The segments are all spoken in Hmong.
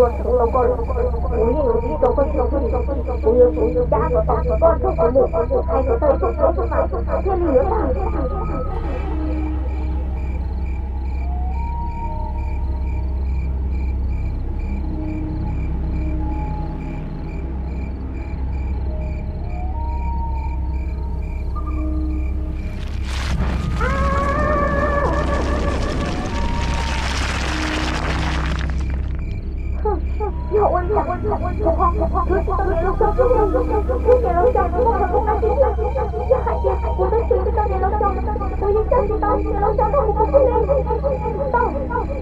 Koj txhob ua rau koj, kuv yeej yuav tsis rau koj txim, kuv yuav tsum cab kom tau koj nrog kuv mus, hais kom tau ib txoj kev xwb mas thiaj li yuav tag. Yog ua li cas, kuv tsis tau niam laus xyoo, kuv niam laus xyoo muaj qhov rooj dab tsi tiag? Yog hais tias kuv twb tsis tau niam laus xyoo, kuv yeej coj tsis tau niam laus xyoo nrog kuv mus kiag li. Tau,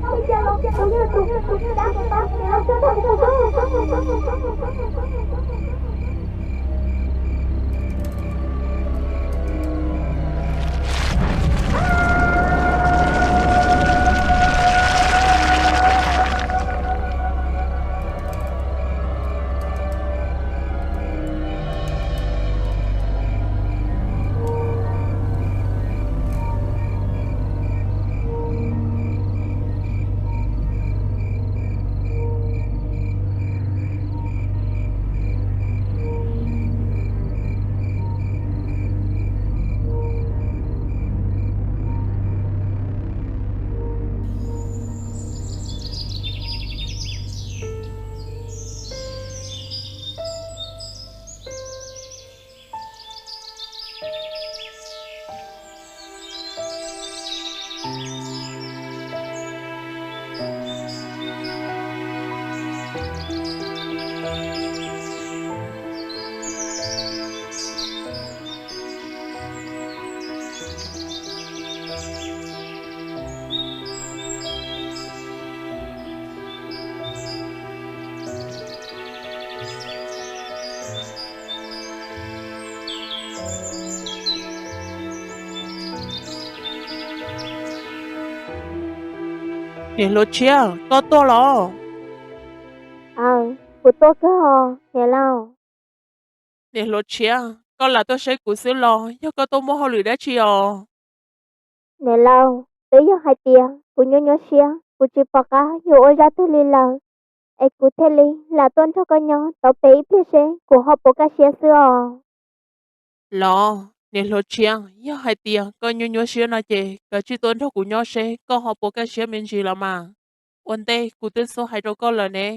ua li cas los kuv yeej yuav tsum cab kom tau niam laus xyoo nrog kuv mus xwb. Niam hluas Tshiab, koj tuaj los? Aws, kuv tuaj kawg os niam laus. Niam hluas Tshiab, koj lam tuaj saib kuv xwb los yog koj tuaj muaj hauj lwm dab tsi os? Niam laus, twb yog hais tias kuv nyuaj nyuaj siab, kuv tsis pom qab yuav ua zaj twg li lawm, es kuv thiaj li lam tuaj nrog koj nyob tau pem ib pliag seb kuv ho puas kaj siab xwb os. Los, niam hluas Tshiab, yog hais tias koj nyuaj nyuaj siab no ces koj cia tuaj nrog kuv nyob seb koj ho puas kaj siab me ntsis los mas. Ua ntej kuv twb xub hais rau koj lawm ne,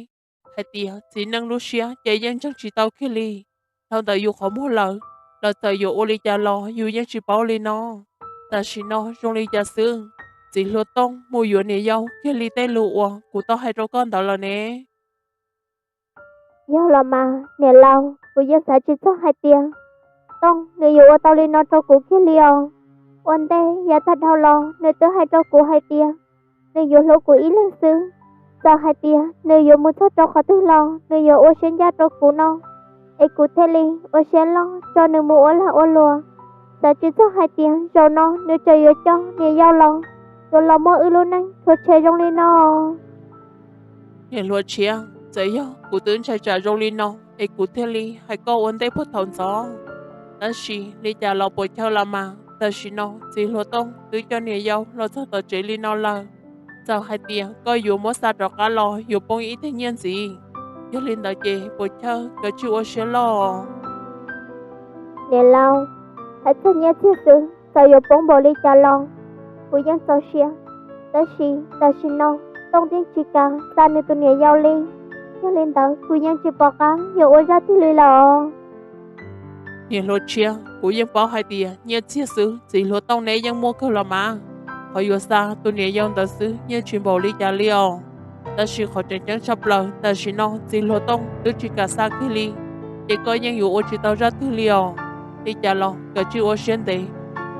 hais tias txiv neej lub siab ces yeej ntseeg tsis tau kiag li. Dhau ntawm yus qhov muag lawm, lawv txawm yuav ua li cas los yus yeej tsis paub li no. Tam sim no zoo li cas xwb, txiv hluas Tooj mus yuav niam yau kiag li tej lus uas kuv tau hais rau koj ntawd lawm ne. Yog los mas niam laus, kuv yeej xav tsis txog hais tias Tooj nws yuav ua tau li no rau kuv kiag li os. Ua ntej yav tag dhau los nws twb hais rau kuv hais tias nws yuav hlub kuv ib leeg xwb. Txawm hais tias nws yuav mus txog rau qhov twg los nws yuav ua siab ncaj rau kuv no, es kuv thiaj li ua siab loj tso nws mus ua lag ua luam. Xav tsis txog hais tias zaum no nws tseem yuav coj niam yau los, yuav los muab wb lub neej rhuav tshem zoo li no. Niam hluas Tshiab, txawm yog kuv twb ntshai tsam zoo li no es kuv thiaj li hais koj ua ntej puag thaum ntxov. Tab sis li cas los puas chawj los mas, tam sim no txiv hluas Tooj twb coj niam yau los txog tom tsev li no lawm. Txawm hais tias koj yuav muab xa rov qab los yuav poob ib teg nyiaj ntxiv. Yog li ntawd ces puas chawj koj cia li ua siab loj. Niam laus, hais txog nyiaj txiag xwb, txawm yuav poob npaum li cas los kuv yeej txaus siab. Tab sis tam sim no Tooj yeej tsis kam xa nws tus niam yau li. Yog li ntawd kuv yeej tsis pom qab yuav ua zaj twg li lawm os. Niam hluas Tshiab, kuv yeej paub hais tias nyiaj txiag xwb txiv hluas Tooj neb yeej muaj kawg los mas. Qhov yuav xa tus niam yau ntawd xwb yeej tsis npaum li cas li os. Tab sis qhov tseem ceeb tshaj plaws tam sim no txiv hluas Tooj twb tsis kam xa kiag li, ces koj yeej yuav ua tsis tau zaj twg li os. Li cas los koj cia li ua siab ntev,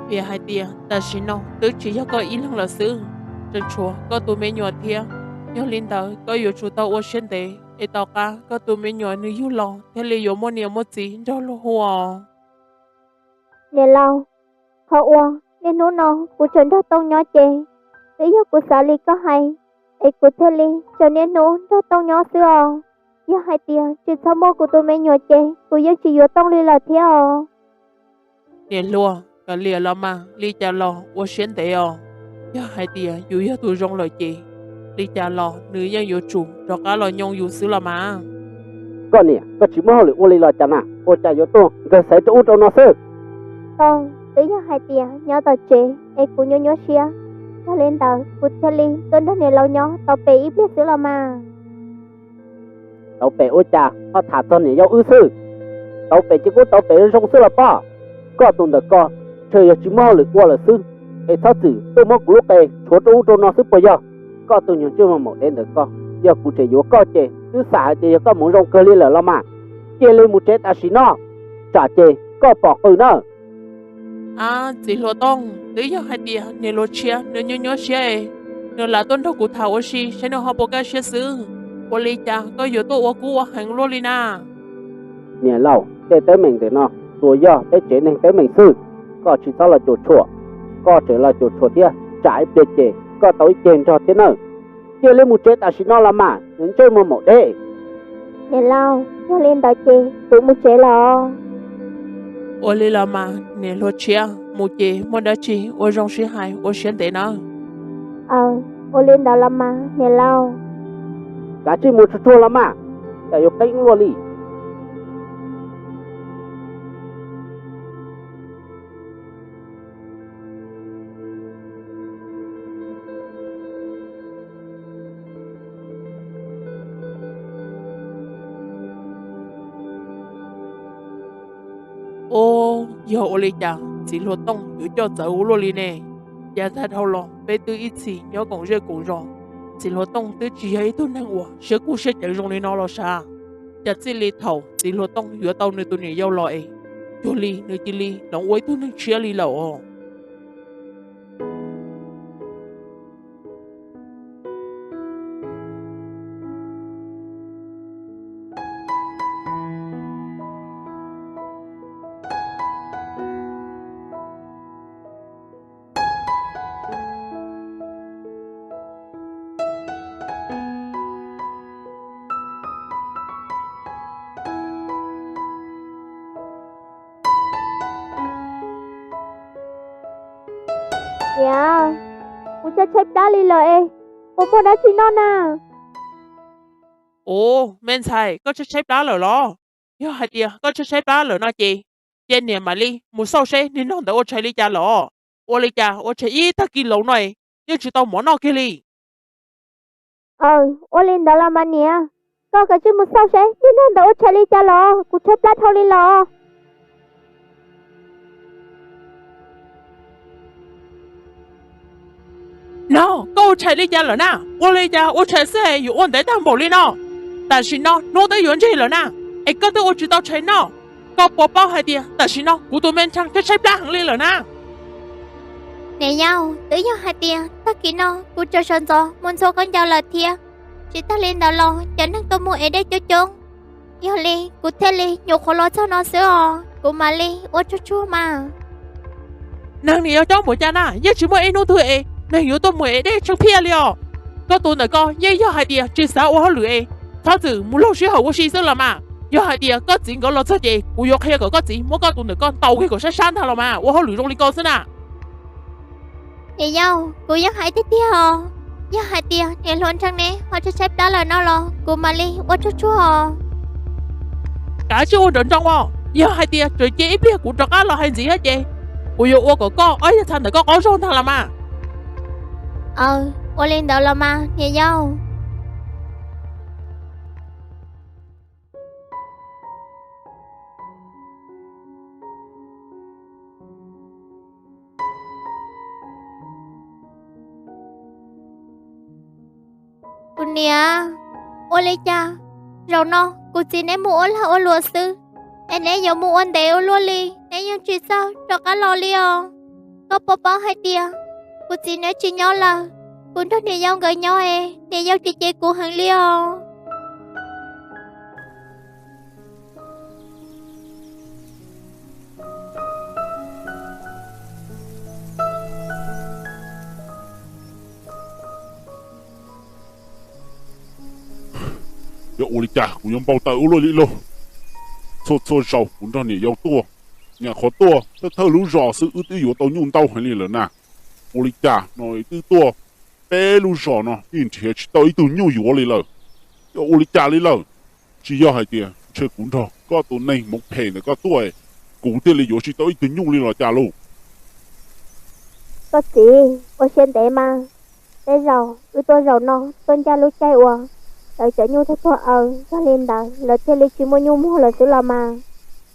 vim hais tias tam sim no twb tsis yog koj ib leeg lawm xwb, tseem tshuav koj tus me nyuam thiab. Yog li ntawd koj yuav tsum tau ua siab ntev es tom qab koj tus me nyuam nws yug los thiaj li yuav muaj niam muaj txiv nrog luag hu os. Niam laus, qhov uas niaj hnub no kuv tseem nrog Tooj nyob ces twb yog kuv xav li koj hais, es kuv thiaj li tseem niaj hnub nrog Tooj nyob xwb os. Yog hais tias tsis txhob muaj kuv tus me nyuam ces kuv yeej tsis yuav Tooj li lawm thiab os. Niam hluas, kav liam los mas, li cas los ua siab ntev os. Yog hais tias yus yog tus zoo lawm ces li cas los nws yeej yuav tsum rov qab los nyoo yus xwb los mas. Koj niam, koj tsis muaj hauj lwm ua li los cas na, ua cas yuav tuaj nkawg xaiv rau ub rau no xwb? Tooj, twb yog hais tias nyob tom tsev es kuv nyuaj nyuaj siab, yog li ntawd kuv thiaj li tuaj nrog niam laus nyob tau pem ib pliag xwb los mas. Tau pem ua cas ho tham txog niam yau wb xwb? Tau pem ces kuj tau pem zoo xwb los pob. Koj tus ntawm ko ntshe yog tsis muaj hauj lwm ua lawm xwb, es txhob txwm tuaj muab kuv lub qe tshuav rau ub rau no xwb puas yog? Koj tus nyuag ntsej muag maum dev ntawm ko, yog kuv tseem yuav koj ces twb xam hais tias yog koj mus zoo kawg li lawm los mas. Cia li mus tsev tam sim no, tsam ces koj pom qws na. Ab, txiv hluas Tooj, twb yog hais tias niam hluas Tshiab nws nyuaj nyuaj siab es nws lam tuaj nrog kuv tham ua si saib nws ho puas kaj siab xwb. Ua li cas koj yuav tuaj ua kub ua heev luaj li na? Niam laus, tej teeb meem ntawm no tsuas yog peb tsev neeg teeb meem xwb, koj tsis txhob los cuam tshuam. Koj tseem los cuam tshuam thiab tsam ib pliag ces koj tau ib ceg nrog thiab nawb. Cia li mus tsev tam sim no los mas, ntsej muag maum dev. Niam laus, yog li ntawd ces kuv mus tsev los. Ua li los mas niam hluas Tshiab, mus ces muaj dab tsi ua zoo sib hais ua siab ntev nawb. Aws, ua li ntawd los mas niam laus. Kav tsij mus tsuag tsuag los mas, cas yuav qeeb luaj li. Ub, yog ua li cas txiv hluas Tooj yuav coj txawv ua luaj li ne? Yav tag dhau los peb twb ib txhis nyob koom zej koom zos, txiv hluas Tooj twb tsis yog ib tug neeg uas siab kub siab cawv zoo li no los sav. Cas txij li thaum txiv hluas Tooj yuav tau nws tus niam yau los es, cuag li nws cia li hloov ua ib tug neeg tshiab li lawm os. Niam, kuv tshaib tshaib plab li lawm es, puas muaj dab tsi noj na? Ub, me ntxhais, koj tshaib tshaib plab lawm los? Yog hais tias koj tshaib tshaib plab lawm no ces, cia niam mam li mus xauj seb niag nog ntawd ua tshais li cas lawm. Ua li cas ua tshais ib tag kis laus no es yeej tsis tau mov noj kiag li. Aws, ua li ntawd los mas niam, koj kav tsij mus xauj seb niag nog ntawd ua tshais li cas los, kuv tshaib plab dhau li los. Nog, koj ua tshais li cas lawm na? Ua li cas ua tshais xwb es yuav ua ntev tag npaum li no? Tam sim no hnub twb yuav ntsig lawm na, es koj twb ua tsis tau tshais noj. Koj puas paub hais tias tam sim no kuv tus me ntxhais tshaib tshaib plab heev li lawm na? Niam yau, twb yog hais tias tag kis no kuv tsaug sawv ntxov mus ntxhua khaub ncaws lawm thiab, tsis tag li ntawd los cov neeg tuaj mus ev dej coob coob, yog li kuv thiaj li nyuam qhuav los txog no xwb os, kuv mam li ua tsuag tsuag mas. Neeg niam yau coob npaum cas na, yeej tsis muaj ib hnub twg es neeg yuav tuaj mus ev dej tsheej phiaj li os. Koj tus ntawm ko yeej yog hais tias tsis xav ua hauj lwm es txhob txwm mus laug sij hawm ua si xwb los mas. Yog hais tias koj txiv nkawd los txog ces kuv yuav qhia kom koj txiv muab koj tus ntawm ko ntaus kiag kom sab sab ntag los mas, ua hauj lwm zoo li ko xwb na. Niam yau, kuv yeej hais tiag tiag os. Yog hais tias niam hluas nraug neb ho tshaib tshaib plab lawm no los kuv mam li ua tsuag tsuag os. Kav tsij ua nrov nroo os, yog hais tias tseem cia ib pliag kuv rov qab los hais ntxiv thiab ces kuv yuav ua kom koj ob yawg txha ntawm koj qaub zaug ntag los mas. Aws, ua li ntawd los mas niam yau. Kuv niam, ua li cas zaum no kuv txiv neb mus ua lag ua luam xwb, es neb yuav mus ua ntev ua luaj li, neb yeej tsis txawj rov qab los li os. Koj puas paub hais tias kuv txiv neb tsis nyob lawm, kuv nrog niam yau nkawd nyob es niam yau cem cem kuv heev li os. Yog ua li cas kuv yuav npau taws ua luaj li lauj? Txhua txhua zaus kuv nrog niam yau tuaj, nyuam qhuav tuaj thawj thawj lub zos xwb wb twb yuav tau nyuj ntau heev li lawm na. Ua li cas no twb tuaj peb lub zos no yeej nrhiav tsis tau ib tug nyuj yuav li lawm. Yog ua li cas li lawm? Tsis yog hais tias ntshe kuv nrog koj tus neeg hmoov phem ntawm koj tuaj, kuv thiaj li yuav tsis tau ib tug nyuj li los cas lauj? Koj txiv, ua siab ntev mas, tej zaum wb tuaj zaum no tuaj ncaj lub caij uas lawv cov nyuj tuag tuag aws, yog li ntawd lawv thiaj li tsis muaj nyuj muag lawm xwb los mas.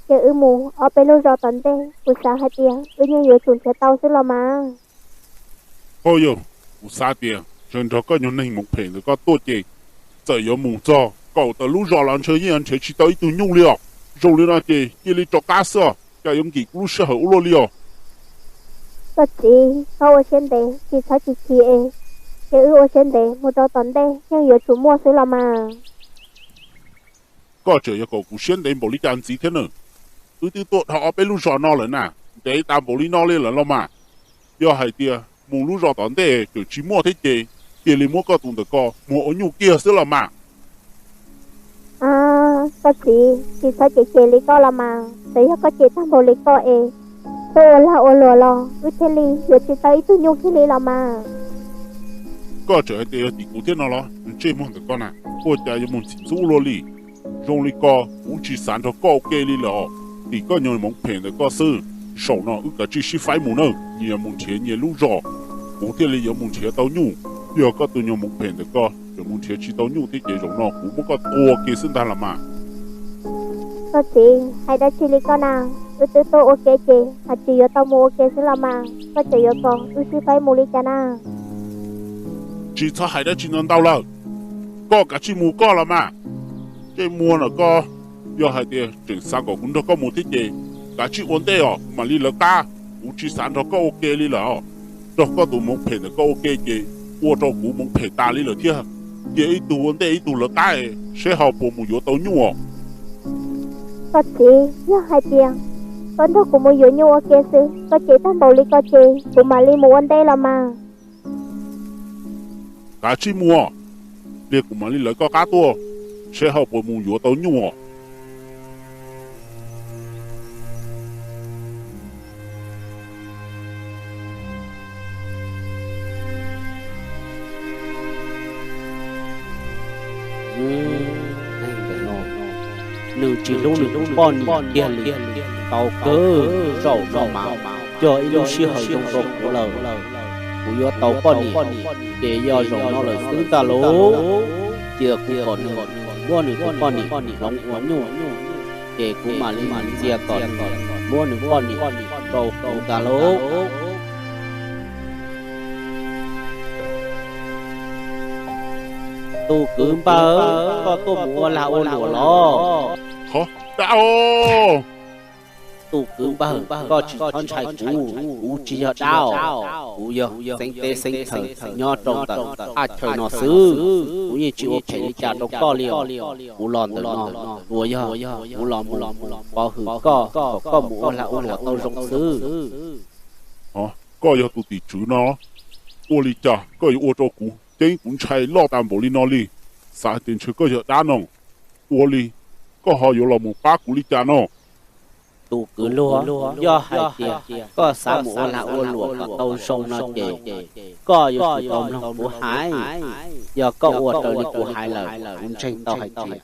Ces wb mus ob peb lub zos tom ntej, kuv xav hais tias wb yeej yuav tsum nrhiav tau xwb los mas. Ho yog, kuv xav tias ntshe nrog koj nyuag neeg hmoov phem ntawm koj tuaj ces txawm yuav mus txog kaum tawm lub zos los ntshe yeej nrhiav tsis tau ib tug nyuj li os. Zoo li no ces cia li rov qab xwb os, cas yuav nkim kuv lub sij hawm ua luaj li os. Koj txiv, koj ua siab ntev tsis txhob chim chim es, ces wb ua siab ntev mus rau tom ntej yeej yuav tsum muaj xwb los mas. Koj tseem yuav kom kuv siab ntev npaum li cas ntxiv thiab na? Wb twb tuaj dhau ob peb lub zos no lawm na, ntev tas npaum li no li lawm los mas. Yog hais tias mus lub zos tom ntej tseem tsis muaj thiab ces cia li muab koj tus ntawm ko muag ua nyuj kiag xwb los mas. Koj txiv, tsis txhob cem cem li koj los mas, txawm yog koj cem tag npaum li koj es, tuaj ua lag ua luam los wb thiaj li yuav tsis tau ib tug nyuj kiag li los mas. Koj tseem hais tias yog tim kuv thiab no los? Ntsej muag ntawm koj na, ua cas yuav mus ntxim ntxub luaj li? Zoo li ko kuv tsis xav nrog koj ua ke li lawm os. Tim koj nyuag hmoov phem ntawm koj xwb. Zaum no wb kav tsij sib faib mus nawb, nyias mus nrhiav nyias lub zos, kuv thiaj li yuav mus nrhiav tau nyuj. Yog koj tus nyuag hmoov phem ntawm ko tseem mus nrhiav tsis tau nyuj thiab ces zaum no kuv muab koj tua kiag xwb ntag los mas. Koj txiv, hais dab tsi li koj na? Wb twb tuaj ua ke ces haj tseem yuav tau mus ua ke xwb los mas, koj tseem yuav kom wb sib faib mus li cas na? Tsis txhob hais dab tsi ntau ntau lawm, koj kav tsij mus koj los mas. Ntsej muag ntawm koj, yog hais tias tseem xav kom kuv nrog koj mus thiab ces kav tsij ua ntej os, kuv mam li lawv qab. Kuv tsis xav nrog koj ua ke li lawm os. Nrog koj tus hmoov phem ntawm koj ua ke ces ua rau kuv hmoov phem tas li lawm thiab. Cia ib tug ua ntej ib tug lawv qab, seb ho puas mus yuav tau nyuj os. Koj txiv, yog hais tias koj nrog kuv mus yuav nyuj ua ke xwb, koj cem tag npaum li koj ces kuv mam li mus ua ntej los mas. Kav tsij mus, pliag kuv mam li lawv koj qab tuaj, seb ho puas mus yuav tau nyuj os. Neeg ntawm no, nws tsis hlub nws tus poj niam kiag li. Tau kawg, zaum no mas yog ib lub sij hawm zoo rau kuv lawm. Kuv yuav tau poj niam ces yog zaum no lawm xwb ntag lauj. Cia kuv kom nws muab nws tus poj niam hloov ua nyuj, ces kuv mam li ntxias kom nws muab nws poj niam rau kuv ntag lauj. Tus kwv npawg, koj tuaj mus ua lag ua luam los? Qhov, dab os! Tus kwv npawg, koj tsis txhob ntshai kuv, kuv tsis yog dab os. Kuv yog xeeb teb xeeb chaw nyob rau ntawm thaj chaw no xwb. Kuv yeej tsis ua phem li cas rau koj li os. Kuv los ntawm no tsuas yog kuv los mus pov hwm koj kom koj mus ua lag ua luam tau zoo xwb. Koj yog tus tim tswv no, ua li cas koj yuav ua rau kuv ceeb kuv ntshai loj tas npaum li no li? Xav tias ntshe koj yog dab no, ua li koj ho yuav los mus pab kuv li cas no? Tus kwv luag, yog hais tias koj xav mus ua lag ua luam kom tau zoo no ces koj yuav tsum tau mloog kuv hais. Yog koj ua raws li kuv hais lawm, kuv ntseeg tau hais tias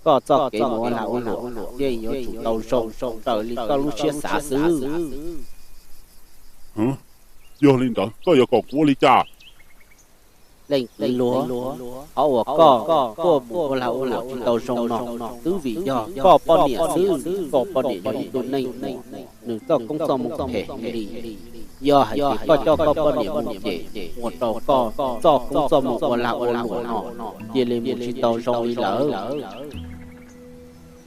koj txoj kev mus ua lag ua luam yeej yuav tsum tau zoo raws li koj lub siab xav xwb. Yog li ntawd koj yuav kom kuv ua li cas? Leej kwv luag, qhov uas koj tuaj mus ua lag ua luam tsis tau zoo no twb vim yog koj poj niam xwb. Koj poj niam yog ib tug neeg uas nws txoj koob txoj moo phem heev li. Yog hais tias koj coj koj poj niam mus ces ua rau koj txoj koob txoj moo ua lag ua luam no cia li mus tsis tau zoo li lawm.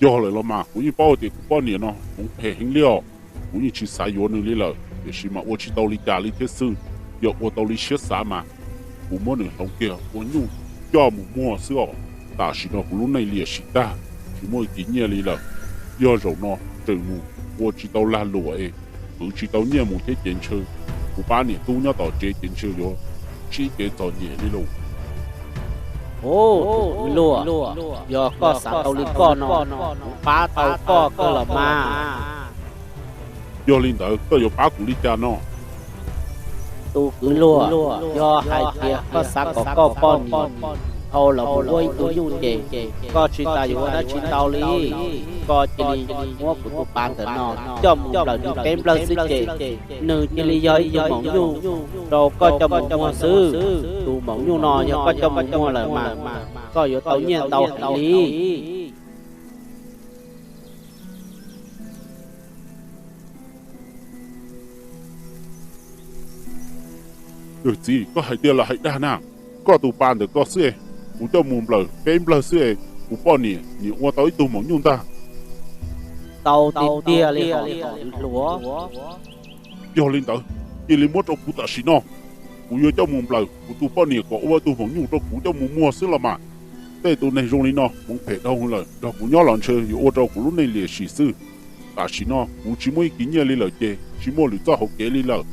Yog lawm los mas kuv yeej paub tias kuv poj niam no hmoov phem heev li os. Kuv yeej tsis xav yuav nws li lawm, tiam sis mas ua tsis tau li cas li thiab xwb. Yog ua tau li siab xav mas kuv muab nws hloov kiag ua nyuj coj mus muag xwb os. Tam sim no kuv lub neej liam sim tag, tsis muaj ib kis nyiaj li lawm. Yog zaum no tseem mus ua tsis tau lag luam es khwv tsis tau nyiaj mus thiab ces ntshe kuv pab niam tub nyob tom tsev ces ntshe yuav sib kev txom nyem li lauj. Ub, tus kwv luag, yog koj xav tau li koj no, kuv pab tau koj kawg los mas. Yog li ntawd koj yuav pab kuv li cas no? Tus kwv luag, yog hais tias koj xav kom koj poj niam dhau los mus ua ib tug nyuj ces koj tsis tas yuav ua dab tsi ntau li. Koj cia li muab kuv tus pas ntawm no coj mus nplawm nws peb nplawg xwb ces nws cia li yog ib tug maum nyuj rau koj coj mus muag xwb. Tus maum nyuj no yog koj coj mus muag lawm mas koj yuav tau nyiaj ntau heev li. Yawg txiv, koj hais tiag los hais dag na? Koj tus pas ntawm koj xwb es kuv coj mus nplawm peb nplawg xwb es kuv poj niam nim ua tau ib tug maum nyuj ntag. Tau tiag tiag li hos kwv hluas. Yog li ntawd, cia li muab rau kuv tam sim no. Kuv yuav coj mus nplawm kuv tus poj niam kom ua tus maum nyuj rau kuv coj mus muag xwb los mas. Tej tus neeg zoo li no hmoov phem dhau lawm, nrog kuv nyob los ntshe yuav ua rau kuv lub neej liam sim xwb. Tam sim no kuv tsis muaj ib kis nyiaj li lawm ces tsis muaj lwm txoj hauv kev li lawm.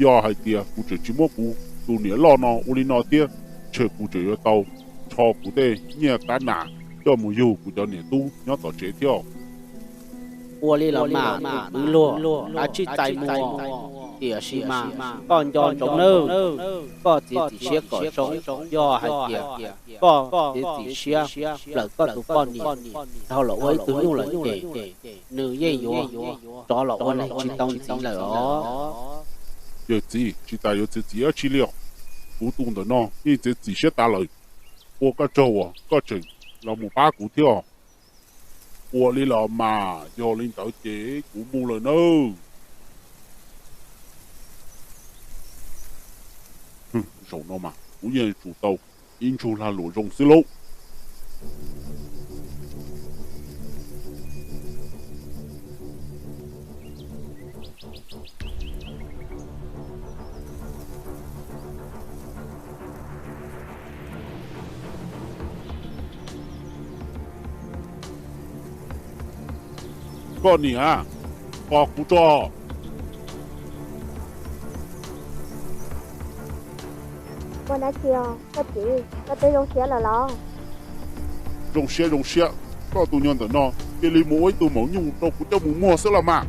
Yog hais tias kuv tseem tsis muab kuv tus niam loj no ua li no thiab, ntshe kuv tseem yuav tau rho kuv tej nyiaj qab nas coj mus yug kuv cov niam tub nyob tom tsev thiab. Ua li los mas tus kwv luag, kav tsij txais mus. Tiam sis mas koj nco ntsoov nawb, koj txiav txim siab kom zoo. Yog hais tias koj txiav txim siab nplawm koj tus poj niam dhau los ua ib tug nyuj lawm ces nws yeej yuav rov los ua neeg tsis tau ntxiv lawm os. Yawg txiv, tsis tas yuav txiav txim dab tsi li os. Kuv tus ntawm no yeej txiav txim siab tas lawm. Ua koj tsaug uas koj tseem los mus pab kuv thiab os. Ua li los mas yog li ntawd ces kuv mus lawm nawb. Zaum no mas kuv yeej tsum tau ib ntsug lag luam zoo xwb lauj. Koj niam, tos kuv tso. Ua dab tsi os koj txiv, koj twb zoo siab lawm los? Zoo siab zoo siab, koj tus nyuag ntawm no cia li mus ua ib tug maum nyuj rau kuv coj mus muag xwb los mas.